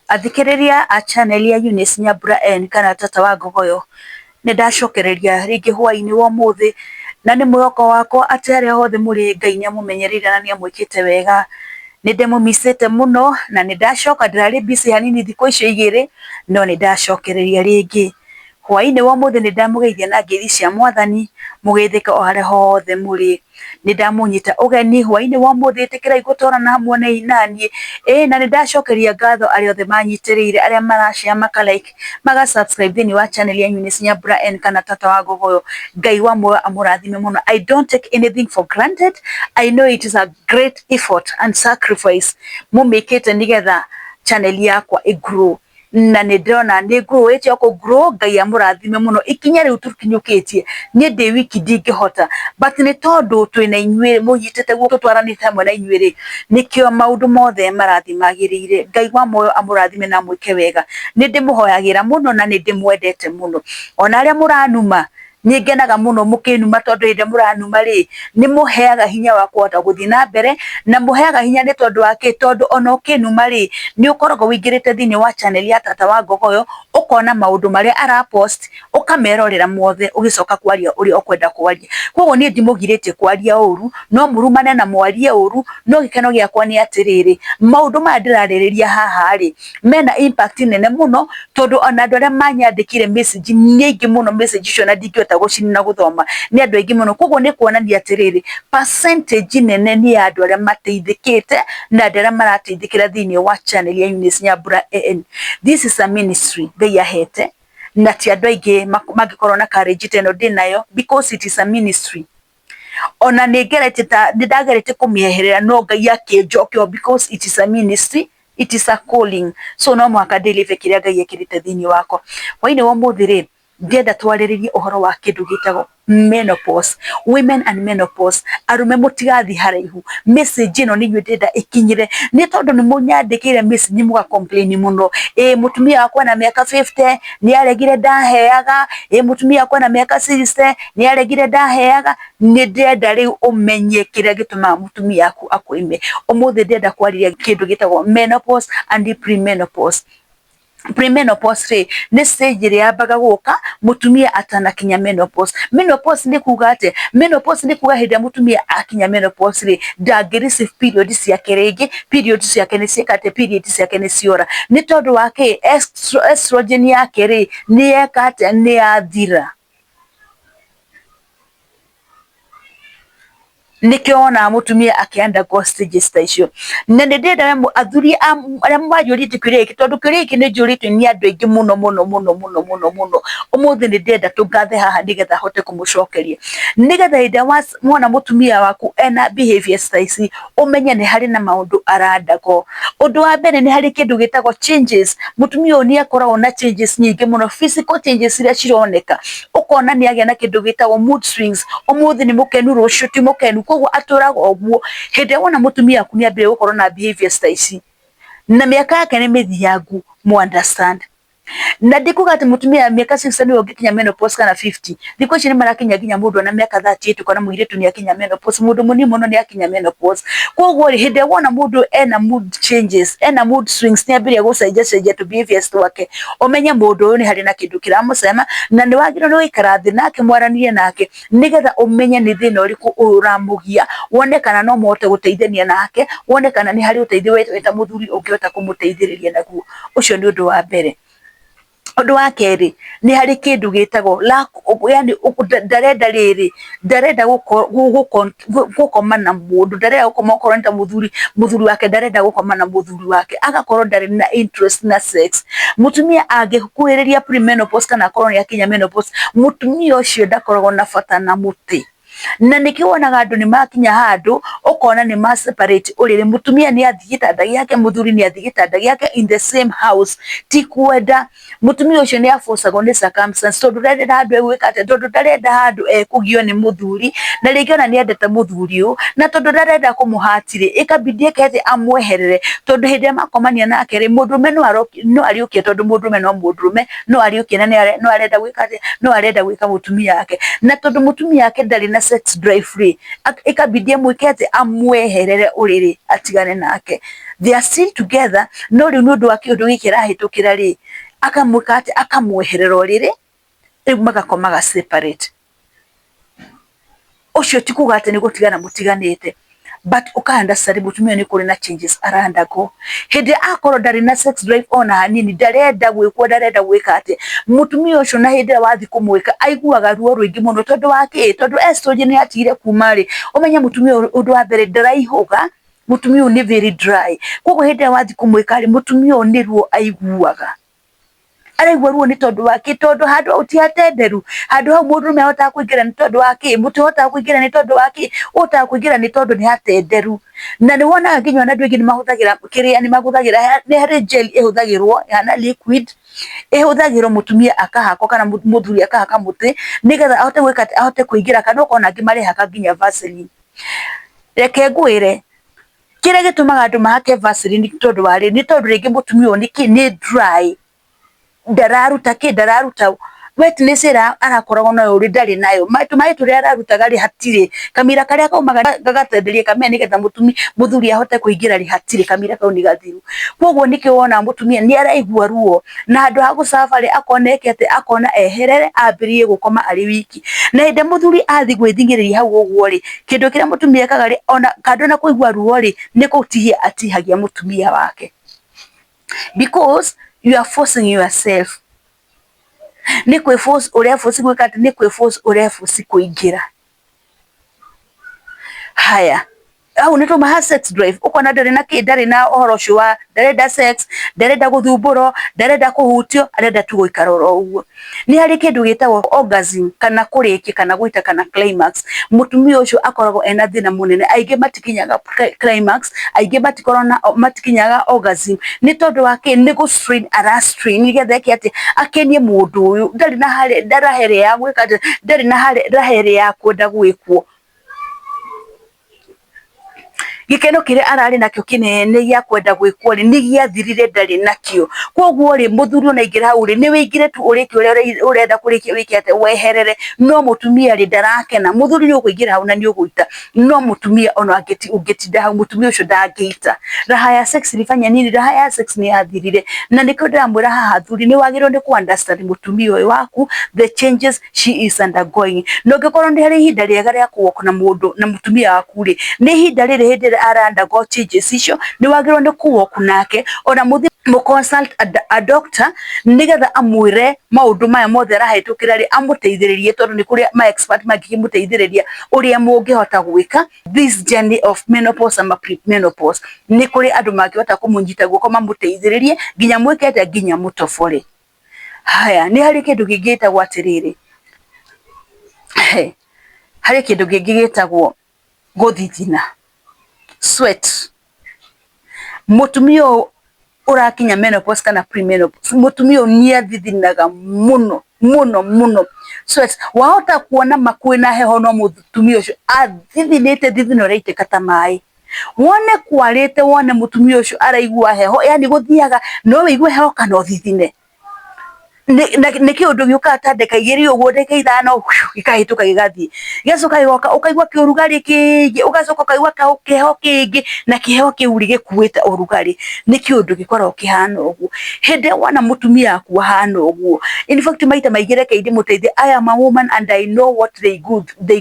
Athikĩrĩria a channel ya Eunice Nyambura N kana Tata wa Ngogoyo, nĩ ndacokereria rĩngĩ hwaĩ-inĩ wa ũmũthĩ, na nĩ mwĩhoko wakwa atĩ harĩa hothe mũrĩ Ngai nĩ amũmenyereire na nĩ amwĩkĩte wega. Nĩ ndĩmũmicĩte mũno na nĩ ndacoka, ndĩrarĩ busy hanini thikũ icio igĩrĩ, no nĩ ndacokereria rĩngĩ. Hwaĩ-inĩ wa ũmũthĩ nĩ ndamũgeithia na ngeithi cia Mwathani, mũgeithĩke o harĩa hothe mũrĩ. Nĩ ndamũnyita ũgeni hwaĩ-inĩ wa ũmũthĩ, ĩtĩkĩrai gũtwarana hamwe naniĩ. Ĩĩ na nĩ ndacokeria ngatho arĩa othe manyitĩrĩire, arĩa mara share, maka like, maga subscribe thĩinĩ wa channel ya Eunice Nyambura N kana Tata wa Ngogoyo. Ngai wa muoyo amũrathime mũno. I don't take anything for granted. I know it is a great effort and sacrifice mũmĩkĩte nĩgetha channel yakwa ĩ grow. Na nĩ ndĩrona nĩ ngũrũĩte o kũ-grow. Ngai amũrathime mũno. Ikinya rĩu tũkinyũkĩtie, niĩ ndĩ wiki ndingĩhota, but nĩ tondũ twĩna inyuĩ mũnyitĩte guoko, tũtwaranĩte hamwe na inyuĩ rĩ, nĩkĩo maũndũ mothe marathiĩ magĩrĩire. Ngai wa muoyo amũrathime na amwĩke wega. Nĩ ndĩmũhoyagĩra mũno na nĩ ndĩmwendete mũno. Ona arĩa mũranuma, nĩ ngenaga mũno mũkĩnuma, tondũ hĩndĩ ĩrĩa mũranuma rĩ, nĩ mũheaga hinya wa kũhota gũthiĩ na mbere, na mũheaga hinya nĩ tondũ wa kĩ? Tondũ ona ũkĩnuma rĩ, nĩ ũkoragwo ũingĩrĩte thĩinĩ wa channel ya Tata wa Ngogoyo, ũkona maũndũ marĩa ara post, ũkamerorera mothe, ũgĩcoka kwaria ũrĩa ũkwenda kwaria. Koguo niĩ ndimũgirĩtie kwaria ũru, no mũrumane na mwarie ũru, no gĩkeno gĩakwa nĩ atĩrĩrĩ, maũndũ maya ndĩrarĩrĩria haha rĩ, mena impact nene mũno, tondũ ona andũ arĩa manyandĩkĩire message nĩ aingĩ mũno, message icio na ndingĩhota gũcinina gũthoma, nĩ andũ aingĩ mũno. Koguo nĩ kuonania atĩrĩrĩ, percentage nene nĩ ya andũ arĩa mateithĩkĩte na andũ arĩa marateithĩkĩra thĩinĩ wa channel ya Eunice Nyambura N. This is a ministry Ngai ahete, na ti andũ aingĩ mangĩkorwo na courage ta ĩno ndĩnayo, because it is a ministry. Ona nĩ ngeretie, ta nĩ ndageretie kũmĩeherera, no Ngai akĩnjokia, because it is a ministry, it is a calling, so no mũhaka ndĩlive kĩrĩa Ngai ekĩrĩte thĩinĩ wakwa. Hwaĩ-inĩ wa ũmũthĩ rĩ, ndĩrenda twarĩrĩrie ũhoro wa kĩndũ gĩtagwo menopause, women and menopause. Arũme, mũtigathiĩ haraihu, message ĩno nĩ inyuĩ ndĩrenda ĩkinyĩre, nĩ tondũ nĩ mũnyandĩkĩire message mũga complain mũno. Ĩ mũtumia wakwa na mĩaka 50 nĩ aregire ndaheaga, ĩ mũtumia wakwa na mĩaka 60 nĩ aregire ndaheaga. Nĩ ndĩrenda rĩu ũmenye kĩrĩa gĩtũmaga mũtumia waku akũime. Ũmũthĩ ndĩrenda kwarĩria kĩndũ gĩtagwo menopause and premenopause. Premenopause rĩ, nĩ stage ĩrĩa yambaga gũka mũtumia atanakinya menopause. Menopause nĩ kuga atĩa? Menopause nĩ kuga hĩndĩ ĩrĩa mũtumia akinya menopause rĩ, ndangĩ receive period ciake rĩngĩ, period ciake nĩ ciĩka atĩa? Period ciake nĩ ciora. Nĩ tondũ wa kĩ? Estrogen yake rĩ, nĩ yeka atĩa? Nĩ yathira. Nĩkĩo wonaga mũtumia akĩ undergo stages ta icio. Na nĩ ndĩrenda we athuri arĩa manjũrĩtie kĩũria gĩkĩ, tondũ kĩũria gĩkĩ nĩ njũrĩtio nĩ andũ aingĩ mũno mũno mũno mũno mũno mũno. Ũmũthĩ nĩ ndĩrenda tũngathe haha nĩgetha hote kũmũcokeria, nĩgetha hĩndĩ ĩrĩa wona mũtumia waku ena behaviors ta ici, ũmenye nĩ harĩ na maũndũ ara undergo. Ũndũ wa mbere, nĩ harĩ kĩndũ gĩtagwo changes. Mũtumia ũyũ nĩ akoragwo na changes nyingĩ mũno, physical changes iria cironeka. Ũkona nĩ agĩa na kĩndũ gĩtagwo mood swings, ũmũthĩ nĩ mũkenu, rũciũ ti mũkenu, koguo atũraga ũguo. Hĩndĩ ĩrĩa wona mũtumia waku nĩ ambĩrĩria gũkorwo na behaviors ta ici na mĩaka yake nĩ mĩthiangu, mu understand. Na ndikuga atĩ mũtumia wa mĩaka 60 nĩwe ũngĩkinya menopause kana 50. Thikũ ici nĩ marakinya nginya mũndũ ena mĩaka 38, kana mũirĩtu nĩ akinya menopause, mũndũ mũnini mũno nĩ akinya menopause. Koguo rĩ, hĩndĩ ĩrĩa wona mũndũ ena mood changes, ena mood swings, nĩ ambĩrĩria gũcenjia cenjia tũ behaviors twake, ũmenye mũndũ ũyũ nĩ harĩ na kĩndũ kĩramũcema, na nĩ wagĩrĩirwo nĩ gũikara thĩ nake, mwaranĩrie nake, nĩgetha ũmenye nĩ thĩna ũrĩkũ ũyũ ũramũgia, wone kana no mũhote gũteithania nake, wone kana nĩ harĩ ũteithio we ta mũthuri ũngĩhota kũmũteithĩrĩria naguo. Ũcio nĩ ũndũ wa mbere. Ũndũ wa kerĩ, nĩ harĩ kĩndũ gĩtagwo lack, yani ndarenda rĩrĩ, ndarenda gũkoma na mũndũ, ndarenda gũkoma okorwo nĩ ta mũthuri, mũthuri wake, ndarenda gũkoma na mũthuri wake, agakorwo ndarĩ na interest na sex. Mũtumia angĩkuhĩrĩria premenopause kana akorwo nĩ akinya menopause, mũtumia ũcio ndakoragwo na bata na mũtĩ. Na nĩkĩo wonaga andũ nĩ makinya handũ ũkona nĩ ma separate ũrĩrĩ, mũtumia nĩ athiĩ gĩtanda gĩake, mũthuri nĩ athiĩ gĩtanda gĩake in the same house. Ti kwenda, mũtumia ũcio nĩ abocagwo nĩ circumstance, tondũ ndarenda handũ egwĩka atĩa, tondũ ndarenda handũ ekũgio nĩ mũthuri, na rĩngĩ ona nĩ endete mũthuri ũyũ, na tondũ ndarenda kũmũhati rĩ, ĩkabidi eke atĩ amweherere, tondũ hĩndĩ ĩrĩa makomania nake rĩ, mũndũrũme no ariũkie, tondũ mũndũrũme no mũndũrũme, no ariũkie na no arenda gwĩka atĩa, no arenda gwĩka mũtumia wake. Na tondũ mũtumia wake ndarĩ na sex drive rĩ, ĩkabidi amwĩke atĩ amweherere ũrĩrĩ atigane nake. They are still together, no rĩu nĩ ũndũ wa kĩũndũ gĩkĩ arahĩtũkĩra rĩ, akamwĩka atĩ akamweherera ũrĩrĩ, rĩu magakomaga separate. Ũcio ti kuga atĩ nĩ gũtigana mũtiganĩte, but ũka understand mũtumia nĩ kũrĩ na changes ara undergo. Hĩndĩ ĩrĩa akorwo ndarĩ na sex drive ona hanini, ndarenda gwĩkwo, ndarenda gwĩka atĩa, mũtumia ũcio na hĩndĩ ĩrĩa wathiĩ kũmwĩka aiguaga ruo rũingĩ mũno tondũ wa kĩ? Tondũ estrogen yatigire kuma rĩ, ũmenye mũtumia ũyũ ũndũ wa mbere ndaraihũga, mũtumia ũyũ nĩ very dry. Koguo hĩndĩ ĩrĩa wathiĩ kũmwĩka rĩ, mũtumia ũyũ nĩ ruo aiguaga. Araigua ruo nĩ tondũ wa kĩ? Tondũ handũ hau ti hatenderu, handũ hau mũndũrũme ahotaga kũingĩra nĩ tondũ wa kĩ? Mũtĩ ũhotaga kũingĩra nĩ tondũ wa kĩ? Ũhotaga kũingĩra nĩ tondũ nĩ hatenderu. Na nĩ wonaga nginya ona andũ aingĩ nĩ mahũthagĩra kĩrĩa nĩ mahũthagĩra, nĩ harĩ gel ĩhũthagĩrwo ĩhana liquid, ĩhũthagĩrwo mũtumia akahakwo kana mũthuri akahaka mũtĩ, nĩgetha ahote gwĩka atĩ, ahote kũingĩra kana ũkona angĩ marehaka nginya Vaseline. Reke ngwĩre, kĩrĩa gĩtũmaga andũ mahake Vaseline tondũ wa rĩrĩ, nĩ tondũ rĩngĩ mũtumia ũyũ nĩkĩ, nĩ dry, ndararuta kĩ, ndararuta wetness ĩrĩa arakoragwo nayo rĩ, ndarĩ nayo. Tũmaĩ tũrĩa ararutaga rĩ, hatirĩ. Kamira karĩa kaumaga gagatenderia kamĩa nĩgetha mũthuri ahote kũingĩra rĩ, hatirĩ, kamira kau nĩ gathiru. Koguo nĩkĩo wonaga mũtumia nĩ araigua ruo, na handũ ha gũ suffer rĩ, akona eke atĩa, akona eherere ambĩrĩrie gũkoma arĩ wiki. Na hĩndĩ ĩrĩa mũthuri athiĩ gwĩthing'ĩrĩria hau ũguo rĩ, kĩndũ kĩrĩa mũtumia ekaga rĩ, ona kando na kũigua ruo rĩ, nĩ gũtihia atihagia mũtumia wake. Because you are forcing yourself. Nĩ kwĩ force ũre force gwĩka atĩ, nĩ kwĩ force ũre force kũingĩra. Haya, hau nĩ twauma ha sex drive, ũkona ndarĩ na kĩ, ndarĩ na ũhoro ũcio wa ndarenda sex, ndarenda gũthumbũrwo, ndarenda kũhutio, arenda tu gũikara oro ũguo. Nĩ harĩ kĩndũ gĩtagwo orgasm kana kũrĩkia kana gũita kana climax. Mũtumia ũcio akoragwo ena thĩna mũnene, aingĩ matikinyaga climax, aingĩ matikoragwo na matikinyaga orgasm, nĩ tondũ wa kĩ? Nĩ gũ strain ara strain nĩgetha eke atĩ, akenie mũndũ ũyũ, ndarĩ na harĩa raha ĩrĩa ya gwĩka atĩ, ndarĩ na raha ĩrĩa ya kwenda gwĩkwo. Gĩkeno kĩrĩa ararĩ nakĩo kĩnene gĩa kwenda gwĩkwo rĩ, nĩ gĩathirire ndarĩ nakĩo. Koguo rĩ, mũthuri ona aingĩra hau rĩ, nĩ wĩingĩre tu ũrĩkie ũrĩa ũrenda kũrĩkia wĩke atĩa, weherere. No mũtumia rĩ, ndarakena. Mũthuri nĩ ũkũingĩra hau na nĩ ũgũita, no mũtumia ona ũngĩtinda hau, mũtumia ũcio ndangĩita. Raha ya sex ilifanya nini? Raha ya sex nĩ yathirire. Na nĩkĩo ndĩramwĩra haha athuri, nĩ wagĩrĩirwo nĩ kũ understand mũtumia ũyũ waku, the changes she is undergoing. Na ũngĩkorwo nĩ harĩ ihinda rĩega rĩa kũ walk na mũndũ na mũtumia waku rĩ, nĩ ihinda rĩrĩ hĩndĩ ĩrĩa ara undergo changes icio, nĩ wagĩrĩirwo nĩ kũ walk nake, ona mũthiĩ mũ consult a doctor, nĩgetha amwĩre maũndũ maya mothe arahĩtũkĩra rĩ, amũteithĩrĩrie tondũ nĩ kũrĩ ma expert mangĩkĩmũteithĩrĩria ũrĩa mũngĩhota gwĩka this journey of menopause ama pre-menopause. Nĩ kũrĩ andũ mangĩhota kũmũnyita guoko mamũteithĩrĩrie nginya mwĩke atĩa, nginya mũtobore. Haya, nĩ harĩ kĩndũ kĩngĩ gĩtagwo atĩrĩrĩ, harĩ kĩndũ kĩngĩ gĩtagwo gũthithina, sweat. Mũtumia ũyũ ũrakinya menopause kana pre-menopause, mũtumia ũyũ nĩ athithinaga mũno mũno mũno. Sweat, wahota kuona ma kwĩna heho no mũtumia ũcio athithinĩte thithino ĩraitĩka ta maĩ. Wone kwarĩte wone mũtumia ũcio araigua heho, yani gũthiaga no wĩigue heho kana ũthithine. Nĩ kĩũndũ gĩũkaga ta ndagĩka igĩrĩ ũguo, ndagĩka ithano, gĩkahĩtũka gĩgathiĩ. Gĩgacoka gĩgoka ũkaigua kĩũrugarĩ kĩingĩ, ũgacoka ũkaigua kĩheho kĩngĩ, na kĩheho kĩu rĩ gĩkuĩte ũrugarĩ. Nĩ kĩũndũ gĩkoragwo kĩhana ũguo. Hĩndĩ ĩrĩa wona mũtumia waku ahana ũguo, in fact maita maingĩ reke ndĩmũteithie, I am a woman and I know what they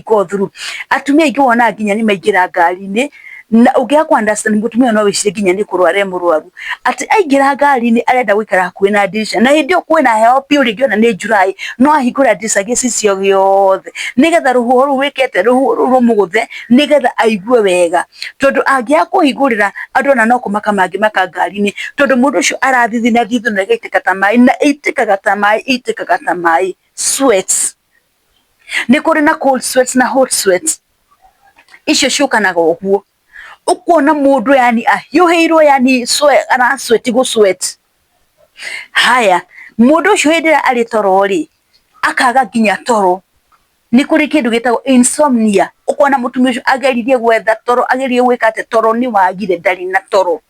go through. Atumia aingĩ wonaga nginya nĩ maingĩra ngari-inĩ, na ũngĩaga kũ understand mũtumia no wĩcirie nginya nĩ kũrwara e mũrwaru. Atĩ aingĩra ngari-inĩ arenda gũikara hakuhĩ na ndirisha, na hĩndĩ ĩyo kwĩna heho biũ rĩngĩ ona nĩ July, no ahingũra ndirica gĩcicio gĩothe, nĩgetha rũhuho rũu rwĩke atĩa, rũhuho rũu rũmũgũthe, nĩgetha aigue wega. Tondũ angĩaga kũhingũrĩra andũ ona no kũmaka mangĩmaka ngari-inĩ, tondũ mũndũ ũcio arathithina thithino ĩgaitĩka ta maĩ, na ĩitĩkaga ta maĩ, ĩitĩkaga ta maĩ, sweats. Nĩ kũrĩ na cold sweats na hot sweats. Icio ciũkanaga ũguo. Ũkona mũndũ yani ahiũhĩirwo yani ara sweat gũ sweat. Haya, mũndũ ũcio hĩndĩ ĩrĩa arĩ toro rĩ, akaga nginya toro. Nĩ kũrĩ kĩndũ gĩtagwo insomnia. Ũkona mũtumia ũcio ageririe gwetha toro, ageririe gwĩka atĩa, toro nĩ wagire, ndarĩ na toro.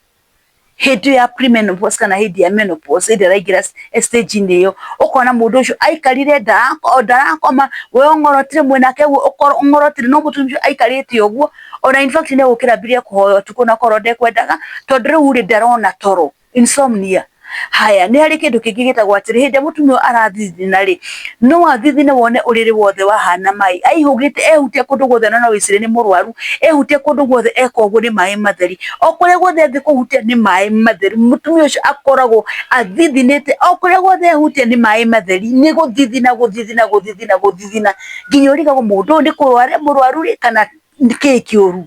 Hĩndĩ ya premenopause kana hĩndĩ ya menopause, hĩndĩ ĩrĩa araingĩra stage-inĩ ĩyo, ũkona mũndũ ũcio aikarire ndarakoma, we ũng'orotire mwĩnake ũguo ũng'orotire, no mũtumia ũcio aikarĩte ũguo, ona in fact nĩ egũkĩra ambĩrĩrie kũhoya ũtukũ na korwo ndekwendaga, tondũ rĩu rĩ ndarona toro, insomnia. Haya, nĩ harĩ kĩndũ kĩngĩ gĩtagwo atĩrĩ, hĩndĩ ĩrĩa mũtumia ũyũ arathithina rĩ, no athithine wone ũrĩrĩ wothe wahana maĩ, aihũgĩte ehutia kũndũ guothe na no wĩcirie nĩ mũrwaru, ehutia kũndũ guothe eka ũguo nĩ maĩ matheri, o kũrĩa guothe athiĩ kũhutia nĩ maĩ matheri, mũtumia ũcio akoragwo athithinĩte o kũrĩa guothe ehutia nĩ maĩ matheri, nĩ gũthithina gũthithina gũthithina gũthithina, nginya ũrigagwo mũndũ ũyũ nĩ kũrwara mũrwaru rĩ, kana nĩ kĩĩ kĩũru.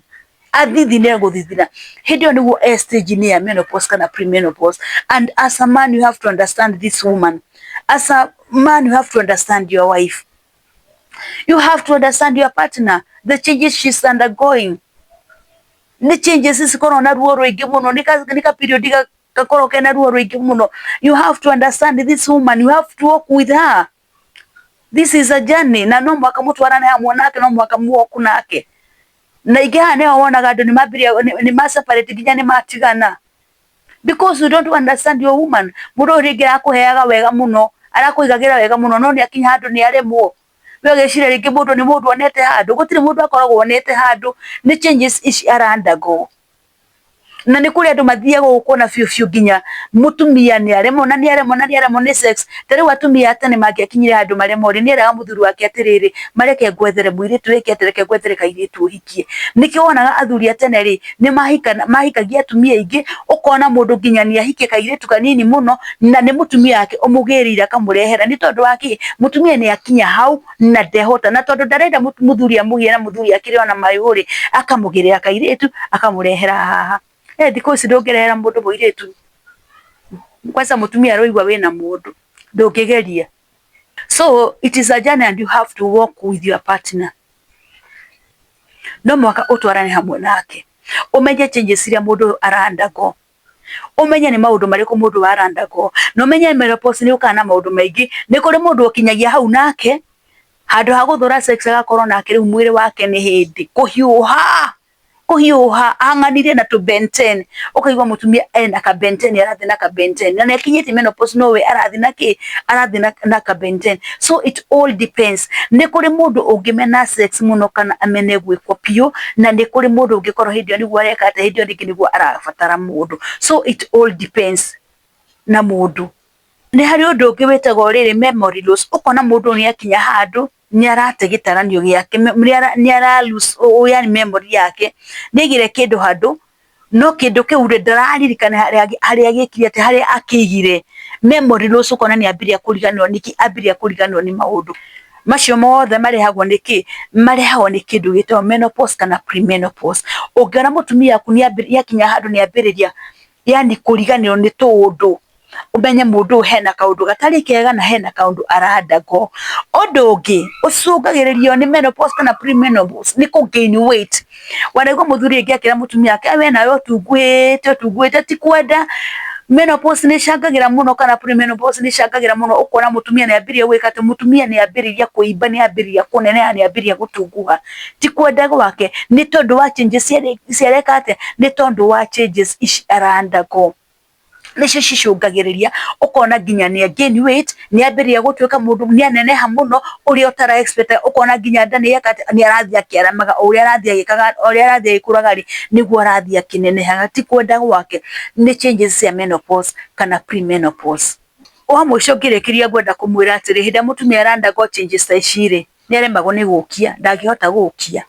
Athithine gũthithina. Hĩndĩ ĩyo nĩguo e stage-inĩ ya menopause kana premenopause. And as a man you have to understand this woman. As a man you have to understand your wife. You have to understand your partner, the changes she's undergoing. Nĩ changes cikoragwo na ruo rũingĩ mũno, nĩ ka period gakoragwo kena ruo rũingĩ mũno. You have to understand this woman, you have to walk with her. This is a journey, na no mũhaka mũtwarane hamwe nake, no mũhaka mũwalk nake. Na ingĩ haha nĩho wonaga andũ nĩ mambĩrĩria nĩ ma separate nginya nĩ matigana. Because you don't understand your woman. Mũndũ ũyũ rĩngĩ arakũheaga wega mũno, arakũigagĩra wega mũno, no nĩ akinya handũ nĩ aremwo. We ũgeciria rĩngĩ mũndũ nĩ mũndũ onete handũ, gũtirĩ mũndũ akoragwo onete handũ, nĩ changes ici ara undergo. Na nĩ kũrĩ andũ mathiaga ũkona biũ biũ nginya mũtumia nĩ aremwo na nĩ aremwo na nĩ aremwo nĩ sex. Ta rĩu atumia a tene mangĩakinyire handũ maremwo rĩ, nĩ eraga mũthuri wake atĩrĩrĩ, mareke ngwethere mũirĩtu wĩke atĩ reke ngwethere kairĩtu ũhikie. Nĩkĩo wonaga athuri a tene rĩ, nĩ mahikagia atumia aingĩ, ũkona mũndũ nginya nĩ ahikia kairĩtu kanini mũno, na nĩ mũtumia wake ũmũgĩrĩire akamũrehera. Nĩ tondũ wa kĩ? Mũtumia nĩ akinya hau na ndehota, na tondũ ndarenda mũthuri amũgie na mũthuri akĩrĩ ona mayũ rĩ, akamũgĩrĩra kairĩtu akamũrehera haha. Thikũ ici ndũngĩrehera mũndũ mũirĩtu, kwanza mũtumia aroigua wĩna mũndũ, ndũngĩgeria. So it is a journey and you have to walk with your partner. No mũhaka ũtwarane hamwe nake, ũmenye changes iria mũndũ ũyũ ara undergo, ũmenye nĩ maũndũ marĩkũ mũndũ ũyũ ara undergo, na ũmenye menopause nĩ yũkaga na maũndũ maingĩ. Nĩ kũrĩ mũndũ ũkinyagia hau nake, handũ ha gũthũra sex agakorwo nake rĩu mwĩrĩ wake nĩ hĩndĩ kũhiũha kũhiũha ang'anire na tũ Ben 10, ũkaigua mũtumia ena ka Ben 10, arathiĩ na ka Ben 10, na nĩ akinyĩtie menopause, no we arathiĩ na kĩ? Arathiĩ na ka Ben 10. So it all depends. Nĩ kũrĩ mũndũ ũngĩmena sex mũno kana amene gwĩkwo biũ, na nĩ kũrĩ mũndũ ũngĩkorwo hĩndĩ ĩyo nĩguo areka atĩa, hĩndĩ ĩyo rĩngĩ nĩguo arabatara mũndũ. So it all depends na mũndũ. Nĩ harĩ ũndũ ũngĩ wĩtagwo rĩrĩ memory loss, ũkona mũndũ nĩ akinya handũ nĩ arate gĩtaranio gĩake, nĩ ara lose yani memory yake, nĩ aigire kĩndũ handũ, no kĩndũ kĩu rĩ ndararirikana harĩa agĩkire atĩ harĩa akĩigire. Memory loss, ũkona nĩ ambĩrĩria kũriganĩrwo, nĩkĩ ambĩrĩria kũriganĩrwo nĩ maũndũ macio mothe. Marehagwo nĩ kĩ? Marehagwo nĩ kĩndũ gĩtagwo menopause kana premenopause. Ũngĩona mũtumia waku nĩ akinya handũ nĩ ambĩrĩria yani kũriganĩrwo nĩ tũũndũ, ũmenye mũndũ ũyũ hena kaũndũ gatarĩ kega na hena kaũndũ ara undergo. Ũndũ ũngĩ ũcũngagĩrĩrio nĩ menopause kana premenopause nĩ kũ gain weight. Wanaigua mũthuri rĩngĩ akĩra mũtumia wake, we nawe ũtunguhĩte ũtunguhĩte, ti kwenda. Menopause nĩ ĩcangagĩra mũno kana premenopause nĩ ĩcangagĩra mũno, ũkona mũtumia nĩ ambĩrĩria gwĩka atĩ, mũtumia nĩ ambĩrĩria kũimba, nĩ ambĩrĩria kũneneha, nĩ ambĩrĩria gũtunguha, ti kwenda gwake, nĩ tondũ wa changes ciareka atĩa, nĩ tondũ wa changes ici ara undergo, nĩcio cicũngagĩrĩria ũkona nginya nĩ gain weight, nĩ ambĩrĩria gũtuĩka mũndũ nĩ aneneha mũno ũrĩa ũtara expect, ũkona nginya nda nĩ yeka nĩ arathiĩ akĩaramaga, o ũrĩa arathiĩ agĩkaga, o ũrĩa arathiĩ agĩkũraga rĩ, nĩguo arathiĩ akĩnenehaga, ti kwenda gwake, nĩ changes cia menopause kana premenopause. Wa mũico ngĩrĩkĩria ngwenda kũmwĩra atĩrĩ, hĩndĩ ĩrĩa mũtumia ara undergo changes ta ici rĩ, nĩ aremagwo nĩ gũkia, ndangĩhota gũkia.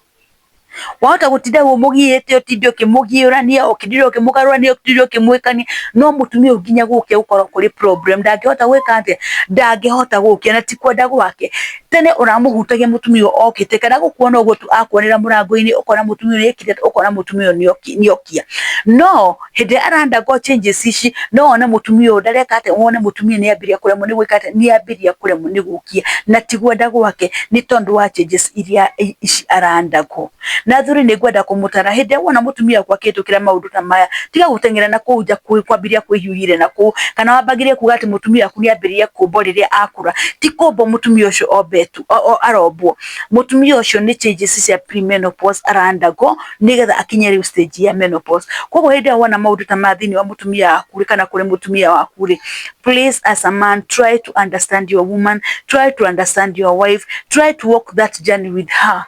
Wahota gũtinda ũmũgiĩte, ũtinde ũkĩmũgiũrania, ũtinde ũkĩmũgarũrania, ũtinde ũkĩmwĩkania, no mũtumia ũyũ nginya gũkia gũkorwo kũrĩ problem, ndangĩhota gwĩka atĩa? Ndangĩhota gũkia, na ti kwenda gwake. Tene ũramũhutagia mũtumia ũyũ okĩte, kana gũkuona ũguo tu akuonera mũrango-inĩ, ũkona mũtumia ũyũ nĩekire, ũkona mũtumia ũyũ nĩokia. No hĩndĩ ĩrĩa ara undergo changes ici, no wone mũtumia ũyũ ndareka atĩa, wone mũtumia nĩ ambĩrĩria kũremwo nĩ gwĩka atĩa, nĩ ambĩrĩria kũremwo nĩ gũkia, na ti kwenda gwake, nĩ tondũ wa changes iria ici ara undergo. Na athuri nĩ ngwenda kũmũtara hĩndĩ ĩrĩa wona mũtumia waku akĩhĩtũkĩra maũndũ ta maya, tiga gũteng'era na kũu nja kwambĩrĩria kwĩhiũhĩria na kũu, kana wambagĩrĩrie kuga atĩ mũtumia waku nĩ ambĩrĩria kũmbwo rĩrĩa akũra. Ti kũmbwo mũtumia ũcio ombetwo, arombwo, mũtumia ũcio nĩ changes cia premenopause ara undergo nĩgetha akinye rĩu stage ya menopause. Koguo hĩndĩ ĩrĩa wona maũndũ ta maya thĩinĩ wa mũtumia waku rĩ, kana kũrĩ mũtumia waku rĩ, please as a man try to understand your woman, try to understand your wife, try to walk that journey with her.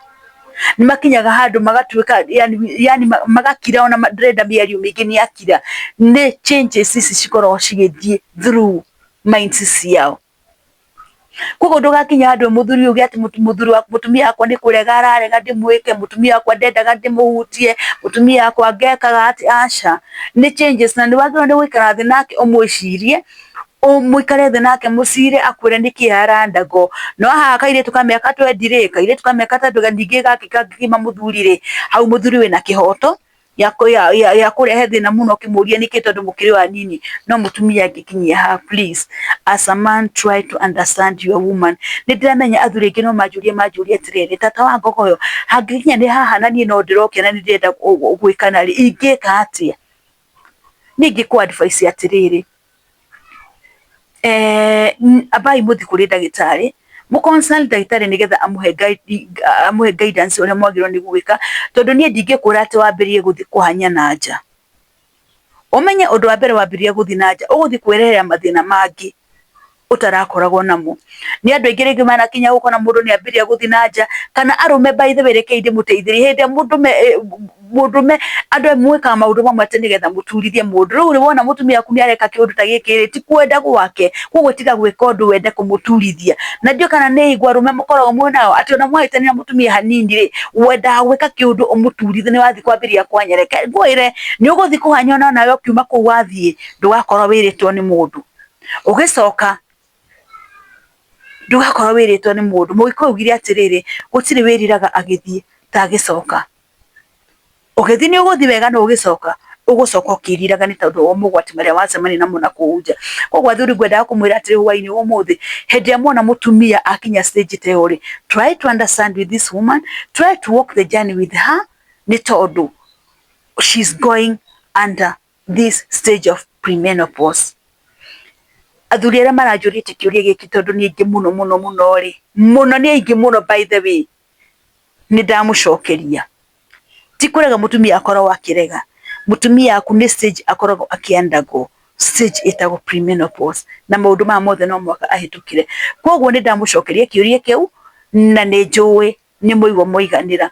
Nĩ makinyaga handũ magatuĩka yani magakira, ona ndĩrenda mĩario mĩingĩ nĩ akira. Nĩ changes ici cikoragwo cigĩthiĩ through minds ciao. Koguo ndũgakinye handũ mũthuri uge atĩ mũthuri wa mũtumia wakwa nĩ kũrega ararega ndĩmwĩke, mũtumia wakwa ndendaga ndĩmũhutie, mũtumia wakwa ngekaga atĩ, aca. Nĩ changes na nĩ wagĩrĩirwo nĩ gũikara thĩ nake ũmwĩcirie, mũikare thĩ nake mũcire akwĩre nĩkĩ ara undergo. No haha kairĩtu ka mĩaka 20 rĩ, kairĩtu ka mĩaka 20 ningĩ gakĩ kangĩkĩima mũthuri rĩ, hau mũthuri wĩna kĩhoto ya kũrehe thĩna mũno ũkĩmũria nĩkĩ tondũ mũkĩrĩ o anini. No mũtumia angĩkinyia haha, please as a man try to understand your woman. Nĩ ndĩramenya athuri aingĩ no manjũrie manjũrie atĩrĩrĩ, tata wa ngogoyo, hangĩkinya nĩ haha na niĩ no ndĩrokia na nĩ ndĩrenda gwĩkana rĩ, ingĩka atĩa? Niĩ ingĩkũ advice atĩrĩrĩ, ambai mũthiĩ kũrĩ ndagĩtarĩ, mũ consult ndagĩtarĩ nĩgetha amũhe guidance ũrĩa mwagĩrĩirwo nĩ gwĩka, tondũ niĩ ndingĩkwĩra atĩ wambĩrĩrie gũthiĩ kũhanya na nja. Ũmenye ũndũ wa mbere wambĩrĩria gũthiĩ na nja, ũgũthiĩ kwĩrehera mathĩna mangĩ ũtarakoragwo namo. Nĩ andũ aingĩ rĩngĩ manakinya gũkora mũndũ nĩ ambĩrĩria gũthiĩ na nja, kana arũme by the way rekei ndĩmũteithĩrĩrie, hĩndĩ ĩrĩa mũndũrũme andũ mwĩkaga maũndũ mamwe atĩ nĩgetha mũturithie mũndũ. Rĩu rĩ wona mũtumia waku nĩ areka kĩũndũ ta gĩkĩ rĩ, ti kwenda gwake, koguo tiga gwĩka ũndũ wende kũmũturithia. Na ndiũĩ kana nĩ igua arũme mũkoragwo mwĩnao atĩ ona mwahĩtania na mũtumia hanini rĩ, wendaga gwĩka kĩũndũ ũmũturithie, nĩ wathiĩ kwambĩrĩria kũhanya. Reke ngwĩre nĩ ũgũthiĩ kũhanya ona nawe ũkiuma kũu wathiĩ ndũgakorwo wĩrĩtwo nĩ mũndũ. Ũgĩcoka ndũgakorwo wĩrĩtwo nĩ mũndũ. Mũgĩkũyũ augire atĩrĩrĩ, gũtirĩ wĩriraga agĩthiĩ ta agĩcoka. Ũgĩthiĩ nĩ ũgũthiĩ wega no ũgĩcoka ũgũcoka ũkĩriraga nĩ tondũ wa mogwati marĩa wacemania namo na kũu nja. Koguo athuri ngwendaga kũmwĩra atĩrĩ hwainĩ wa ũmũthĩ, hĩndĩ ĩrĩa muona mũtumia akinya stage ta ĩyo rĩ, try to understand with this woman, try to walk the journey with her, nĩ tondũ she's going under this stage of premenopause. Athuri arĩa maranjũrĩtie kĩũria gĩkĩ tondũ nĩ aingĩ mũno mũno mũno rĩ, mũno nĩ aingĩ mũno by the way, nĩ ndamũcokeria. Ti kũrega mũtumia akoragwo akĩrega, mũtumia waku nĩ stage akoragwo akĩ undergo, stage ĩtagwo premenopause, na maũndũ maya mothe no mũhaka ahĩtũkĩre. Koguo nĩ ndamũcokeria kĩũria kĩu na nĩ njũĩ nĩ mũigua mwaiganĩra.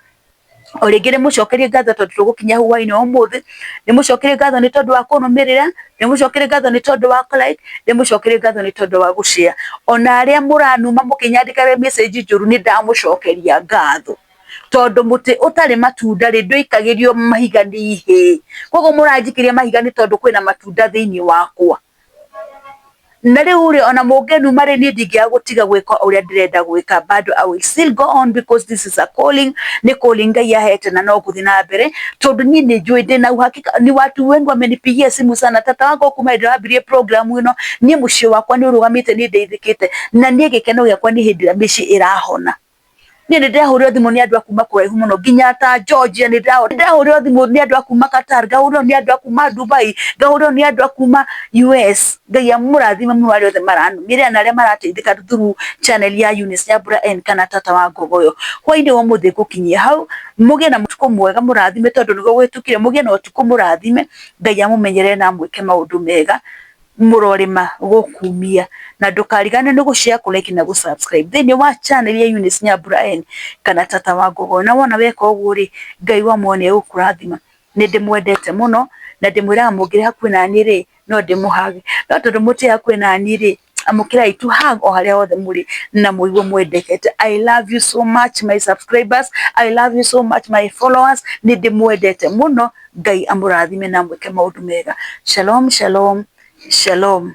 O rĩngĩ nĩ mũcokerie ngatho tondũ tũgũkinya hau hwainĩ wa ũmũthĩ, nĩ mũcokerie ngatho nĩ tondũ wa kũnũmĩrĩra, nĩ mũcokerie ngatho nĩ tondũ wa kũ like, nĩ mũcokerie ngatho nĩ tondũ wa gũ share. Ona arĩa mũranuma mũkĩnyandĩkĩra message njũru nĩ ndamũcokeria ngatho, tondũ mũtĩ ũtarĩ matunda rĩ, ndũikagĩrio mahiga nĩ ihĩĩ. Koguo mũranjikĩria mahiga nĩ tondũ kwĩna matunda thĩinĩ wakwa. Na rĩu rĩ, ona mũngĩnuma rĩ, niĩ ndingĩaga gũtiga gwĩka ũrĩa ndĩrenda gwĩka, bado I will still go on because this is a calling, nĩ calling Ngai ahete na no ngũthiĩ na mbere, tondũ niĩ nĩ njũĩ ndĩna uhakika ni watu wengi wamenipigia simu sana, tata wakwa kuma hĩndĩ ĩrĩa wambirie program ĩno, niĩ mũciĩ wakwa nĩ ũrũgamĩte, nĩ ndeithĩkĩte, na niĩ gĩkeno gĩakwa nĩ hĩndĩ ĩrĩa mĩciĩ ĩrahona. Niĩ nĩ ndĩrahũrĩrwo thimũ nĩ andũ a kuma kũraihu mũno nginya ta Georgia, nĩ ndĩrahũrĩrwo thimũ nĩ andũ a kuma Qatar, ngahũrĩrwo nĩ andũ a kuma Dubai, ngahũrĩrwo nĩ andũ a kuma US. Ngai amũrathime mũno arĩa othe maranũmĩrĩra na arĩa marateithĩka through channel ya Eunice Nyambura N kana tata wa Ngogoyo. Hwainĩ wa ũmũthĩ ngũkinyia hau, mũgĩe na ũtukũ mwega mũrathime tondũ nĩguo gwĩtukire, mũgĩe na ũtukũ mũrathime, Ngai amũmenyerere na amwĩke maũndũ mega, mũrorĩma gũkumia, na ndũkariganĩrwo nĩ gũ share, kũ like na gũ subscribe thĩinĩ wa channel ya Eunice Nyambura N kana tata wa Ngogoyo. Na wona weka ũguo rĩ, Ngai wa muoyo nĩ egũkũrathima. Nĩ ndĩmwendete mũno na ndĩmwĩraga mũngĩrĩ hakuhĩ naniĩ rĩ, no ndĩmũhage, no tondũ mũtirĩ hakuhĩ naniĩ rĩ, amũkĩrai tu hug o harĩa hothe mũrĩ na mũigue mwendekete. I love you so much my subscribers, I love you so much my followers, nĩ ndĩmwendete mũno. Ngai amũrathime na amwĩke maũndũ mega. Shalom, shalom, shalom.